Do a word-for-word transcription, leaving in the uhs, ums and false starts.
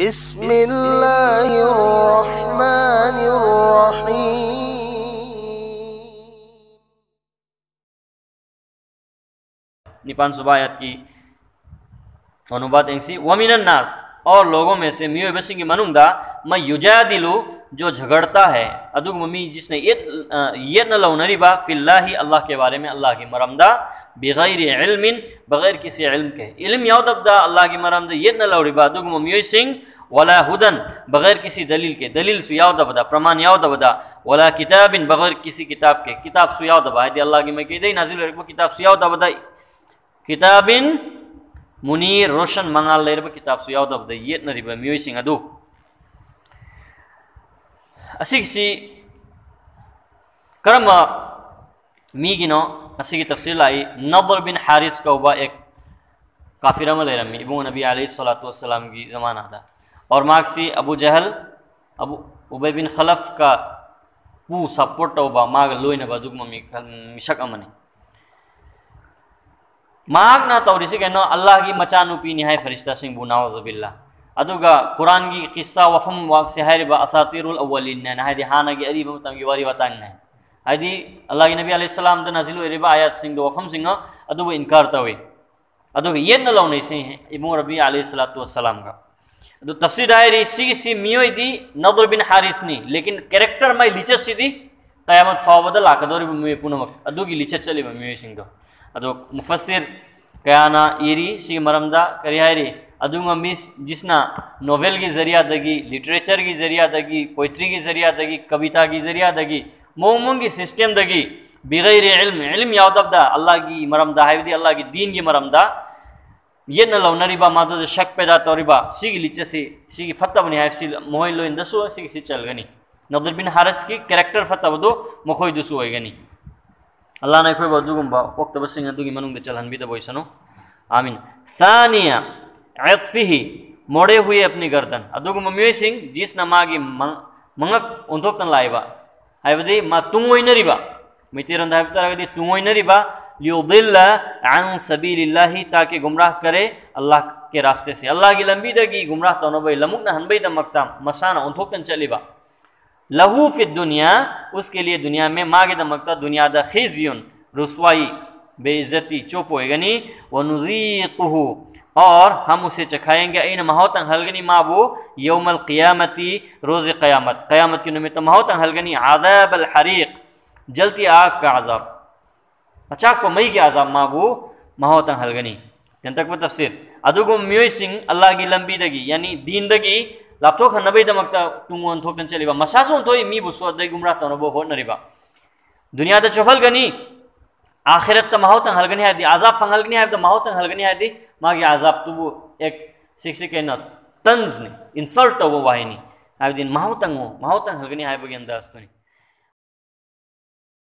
بسم الله الرحمن الرحيم. ꯅꯤꯄꯥꯟ ꯁꯨꯕ ꯑꯥꯌꯠꯀꯤ ꯑꯅꯨꯕꯥꯗ ꯌꯦꯡꯁꯤ꯫ ومن الناس, ꯑꯣꯔ ꯂꯣꯒꯣ ꯃꯦ ꯁꯦ, ꯃꯤꯑꯣꯏꯕꯁꯤꯡꯒꯤ ꯃꯅꯨꯡꯗ, ꯃꯥ ꯌꯨꯖꯥꯗꯤꯂꯨ, ꯖꯣ ꯖꯒꯔꯇꯥ ꯍꯦ, ꯑꯗꯨꯒꯨꯝꯕ ꯃꯤ ꯖꯤꯁꯅ ꯌꯦꯠ-, ꯑ, ꯌꯦꯠꯅ ꯂꯧꯅꯔꯤꯕ, ꯐꯤꯜꯂꯥꯍꯤ, ꯑꯜꯂꯥꯍ ꯀꯦ ꯕꯥꯔꯦ ꯃꯦ, ꯑꯜꯂꯥꯍꯒꯤ ꯃꯔꯝꯗ, ꯕꯤꯒꯩꯔꯤ ꯏꯜꯃꯤꯟ, ꯕꯒꯩꯔ ꯀꯤꯁꯤ ꯏꯜꯝ ꯀꯦ, ꯏꯜꯝ ꯌꯥꯎꯗꯕꯗ ꯑꯜꯂꯥꯍꯒꯤ ꯃꯔꯝꯗ ꯌꯦꯠꯅ ꯂꯧꯔꯤꯕ ꯑꯗꯨꯒꯨꯝꯕ ꯃꯤꯑꯣꯏꯁꯤꯡ, ꯋꯥꯂꯥ ꯍꯨꯗꯟ, ꯕꯒꯩꯔ ꯀꯤꯁꯤ ꯗꯂꯤꯜ ꯀꯦ, ꯗꯂꯤꯜꯁꯨ ꯌꯥꯎꯗꯕꯗ, ꯄ꯭ꯔꯃꯥꯟ ꯌꯥꯎꯗꯕꯗ, ꯋꯥꯂꯥ ꯀꯤꯇꯥꯕꯤꯟ, ꯕꯒꯩꯔ ꯀꯤꯁꯤ ꯀꯤꯇꯥꯕ ꯀꯦ, ꯀꯤꯇꯥꯕꯁꯨ ꯌꯥꯎꯗꯕ, ꯍꯥꯏꯗꯤ ꯑꯜꯂꯥꯍꯒꯤ ꯃꯥꯏꯀꯩꯗꯒꯤ ꯅꯥꯖꯤꯜ ꯑꯣꯏꯔꯛꯄ ꯀꯤꯇꯥꯕꯁꯨ ꯌꯥꯎꯗꯕꯗ, ꯀꯤꯇꯥꯕꯤꯟ ꯃꯨꯅꯤꯔ, ꯔꯣꯁꯟ ꯃꯉꯥꯜ ꯂꯩꯔꯕ ꯀꯤꯇꯥꯕꯁꯨ ꯌꯥꯎꯗꯕꯗ ꯌꯦꯠꯅꯔꯤꯕ ꯃꯤꯑꯣꯏꯁꯤꯡ ꯑꯗꯨ, ꯑꯁꯤꯒꯤꯁꯤ ꯀꯔꯝꯕ ꯃꯤꯒꯤꯅꯣ? ꯑꯁꯤꯒꯤ ꯇꯐꯁꯤꯔ ꯂꯥꯛꯏ, ꯅꯗꯔ ꯕꯤꯟ ꯍꯥꯔꯤꯁ ꯀꯧꯕ ꯑꯦꯛ ꯀꯥꯐꯤꯔ ꯑꯃ ꯂꯩꯔꯝꯃꯤ ꯏꯕꯨꯡ ꯅꯕꯤ ꯑꯂꯩꯍꯤ ꯁꯂꯥꯇꯨ ꯋꯁꯁꯂꯥꯝꯒꯤ ꯖꯃꯥꯅꯥꯗ꯫ ꯑꯣꯔ ꯃꯍꯥꯛꯁꯤ ꯑꯕꯨ ꯖꯍꯜ, ꯑꯕꯨ ꯎꯕꯩ ꯕꯤꯟ ꯈꯂꯐꯀ ꯄꯨ ꯁꯞꯄꯣꯔꯠ ꯇꯧꯕ, ꯃꯥꯒ ꯂꯣꯏꯅꯕ ꯑꯗꯨꯒꯨꯝꯕ ꯃꯤ-, ꯃꯤꯁꯛ ꯑꯃꯅꯤ꯫ ꯃꯍꯥꯛꯅ ꯇꯧꯔꯤꯁꯤ ꯀꯩꯅꯣ? ꯑꯜꯂꯥꯍꯒꯤ ꯃꯆꯥꯅꯨꯄꯤꯅꯤ ꯍꯥꯏ ꯐꯔꯤꯁꯇꯥꯁꯤꯡꯕꯨ, ꯅꯥꯎꯖꯨꯕꯤꯜꯂꯥ꯫ ꯑꯗꯨꯒ ꯀꯨꯔꯥꯟꯒꯤ ꯀꯤꯁꯥ ꯋꯥꯐꯝ ꯋꯥꯁꯦ ꯍꯥꯏꯔꯤꯕ ꯑꯁꯥꯇꯤꯔꯨꯜ ꯑꯋꯋꯥꯂꯤꯟ ꯍꯥꯏꯅ, ꯍꯥꯏꯗꯤ ꯍꯥꯟꯅꯒꯤ ꯑꯔꯤꯕ ꯃꯇꯝꯒꯤ ꯋꯥꯔꯤ ꯋꯥꯇꯥꯏꯅꯤ ꯍꯥꯏ꯫ ꯍꯥꯏꯗꯤ ꯑꯜꯂꯥꯍꯒꯤ ꯅꯕꯤ ꯑꯂꯩꯍꯤ ꯁꯂꯥꯝꯗ ꯅꯥꯖꯤꯜ ꯑꯣꯏꯔꯤꯕ ꯑꯥꯌꯥꯠꯁꯤꯡꯗꯣ, ꯋꯥꯐꯝꯁꯤꯡꯗꯣ, ꯑꯗꯨꯕꯨ ꯏꯟꯀꯥꯔ ꯇꯧꯏ꯫ ꯑꯗꯨꯒ ꯌꯦꯠꯅ ꯂꯧꯅꯩꯁꯤ ꯏꯕꯨꯡ ꯔꯕꯤ ꯑꯂꯩꯍꯤ ꯁꯂꯥꯇꯨ ꯋꯁꯁꯂꯥꯝꯒ꯫ ꯑꯗꯨ ꯇꯐꯁꯤꯔꯗ ꯍꯥꯏꯔꯤ, ꯁꯤꯒꯤꯁꯤ ꯃꯤꯑꯣꯏꯗꯤ ꯅꯗꯔ ꯕꯤꯟ ꯍꯥꯔꯤꯁꯅꯤ, ꯂꯦꯀꯤꯟ ꯀꯦꯔꯦꯛꯇꯔ, ꯃꯥꯏ ꯂꯤꯆꯠꯁꯤꯗꯤ ꯀꯌꯥꯃꯠ ꯐꯥꯎꯕꯗ ꯂꯥꯛꯀꯗꯧꯔꯤꯕ ꯃꯤꯑꯣꯏ ꯄꯨꯝꯅꯃꯛ ꯑꯗꯨꯒꯤ ꯂꯤꯆꯠ ꯆꯠꯂꯤꯕ ꯃꯤꯑꯣꯏꯁꯤꯡꯗꯣ꯫ ꯑꯗꯣ ꯃꯨꯐꯁꯤꯔ ꯀꯌꯥꯅ ꯏꯔꯤ ꯁꯤꯒꯤ ꯃꯔꯝꯗ, ꯀꯔꯤ ꯍꯥꯏꯔꯤ? ꯑꯗꯨꯒꯨꯝꯕ ꯃꯤ ꯖꯤꯁꯅ ꯅꯣꯚꯦꯜꯒꯤ ꯖꯔꯤꯌꯥꯗꯒꯤ, ꯂꯤꯇꯔꯦꯆꯔꯒꯤ ꯖꯔꯤꯌꯥꯗꯒꯤ, ꯄꯣꯏꯇ꯭ꯔꯤꯒꯤ ꯖꯔꯤꯌꯥꯗꯒꯤ, ꯀꯕꯤꯇꯥꯒꯤ ꯖꯔꯤꯌꯥꯗꯒꯤ, ꯃꯑꯣꯡ ꯃꯑꯣꯡꯒꯤ ꯁꯤꯁꯇꯦꯝꯗꯒꯤ, ꯕꯤꯒꯩꯔꯤ ꯏꯜꯝ, ꯏꯜꯝ ꯌꯥꯎꯗꯕꯗ, ꯑꯜꯂꯥꯍꯒꯤ ꯃꯔꯝꯗ, ꯍꯥꯏꯕꯗꯤ ꯑꯜꯂꯥꯍꯒꯤ ꯗꯤꯟꯒꯤ ꯃꯔꯝꯗ ꯌꯦꯠꯅ ꯂꯧꯅꯔꯤꯕ, ꯃꯗꯨꯗ ꯁꯛ ꯄꯦꯗꯥ ꯇꯧꯔꯤꯕ, ꯁꯤꯒꯤ ꯂꯤꯆꯠꯁꯤ, ꯁꯤꯒꯤ ꯐꯠꯇꯕꯅꯤ ꯍꯥꯏꯕꯁꯤ ꯃꯈꯣꯏ ꯂꯣꯏꯅꯗꯁꯨ ꯁꯤꯒꯤꯁꯤ ꯆꯜꯒꯅꯤ꯫ ꯅꯗꯔ ꯕꯤꯟ ꯍꯥꯔꯤꯁꯀꯤ ꯀꯦꯔꯦꯛꯇꯔ ꯐꯠꯇꯕꯗꯨ ꯃꯈꯣꯏꯗꯁꯨ ꯑꯣꯏꯒꯅꯤ꯫ ꯑꯜꯂꯥꯍꯅ ꯑꯩꯈꯣꯏꯕꯨ ꯑꯗꯨꯒꯨꯝꯕ ꯑꯣꯛꯇꯕꯁꯤꯡ ꯑꯗꯨꯒꯤ ꯃꯅꯨꯡꯗ ꯆꯜꯍꯟꯕꯤꯗꯕ ꯑꯣꯏꯁꯅꯨ꯫ ꯑꯥꯃꯤꯟ꯫ ꯁꯥꯅꯤꯌ ꯑꯦꯠꯐꯤꯍꯤ ꯃꯣꯔꯦ ꯍꯨꯌꯦ ꯑꯞꯅꯤ ꯒꯔꯗꯟ, ꯑꯗꯨꯒꯨꯝꯕ ꯃꯤꯑꯣꯏꯁꯤꯡ ꯖꯤꯁꯅ ꯃꯥꯒꯤ ꯃꯪ-, ꯃꯉꯛ ꯑꯣꯟꯊꯣꯛꯇꯅ ꯂꯥꯛꯏꯕ, ꯍꯥꯏꯕꯗꯤ ꯃꯥ ꯇꯨꯡꯑꯣꯏꯅꯔꯤꯕ, ꯃꯩꯇꯩꯔꯣꯟꯗ ꯍꯥꯏꯕ ꯇꯥꯔꯒꯗꯤ ꯇꯨꯡꯑꯣꯏꯅꯔꯤꯕ, ليضل عن سبيل الله, ताकि गुमराह करे अल्लाह के रास्ते से. अल्लाह की लंबी दगी गुमराह तौनबई लमुक न हनबई दमकता मसाना उन्थोक्तन चलिबा. له في الدنيا, उसके लिए दुनिया में मागे दमकता दुनिया दा خزي, रुसवाई, बेइज्जती, चोपो एगनी. ونذيقه, और हम उसे चखाएंगे, ऐन, महोतंग हलगनी माबू, يوم القيامة, रोज क़यामत, क़यामत के निमित्त महोतंग हलगनी, عذاب الحريق, जलती आग का अजाब. अचाक प मई के अजाब माबू महोतंग हलगनी. तेन तक पर तफसीर. अदुगुम म्योइसिंग अल्लाह की लंबी दगी, यानी दीन दगी, लापथोक हन्नबई दमकता तुंगोन थोकतन चलिबा. मसासोन थोई मी बुसो दई गुमराह तौनबो होनरिबा. दुनिया दा चोफल गनी, आखिरत त महोतंग हलगनी है दी, अजाब फंग हलगनी है दी, महोतंग हलगनी है दी, मागे अजाब तुबू एक सिक्सी के न तंज ने, insult वो वाहिनी. आबदिन महोतंग हो, महोतंग हलगनी है बगे अंदाज तो नहीं.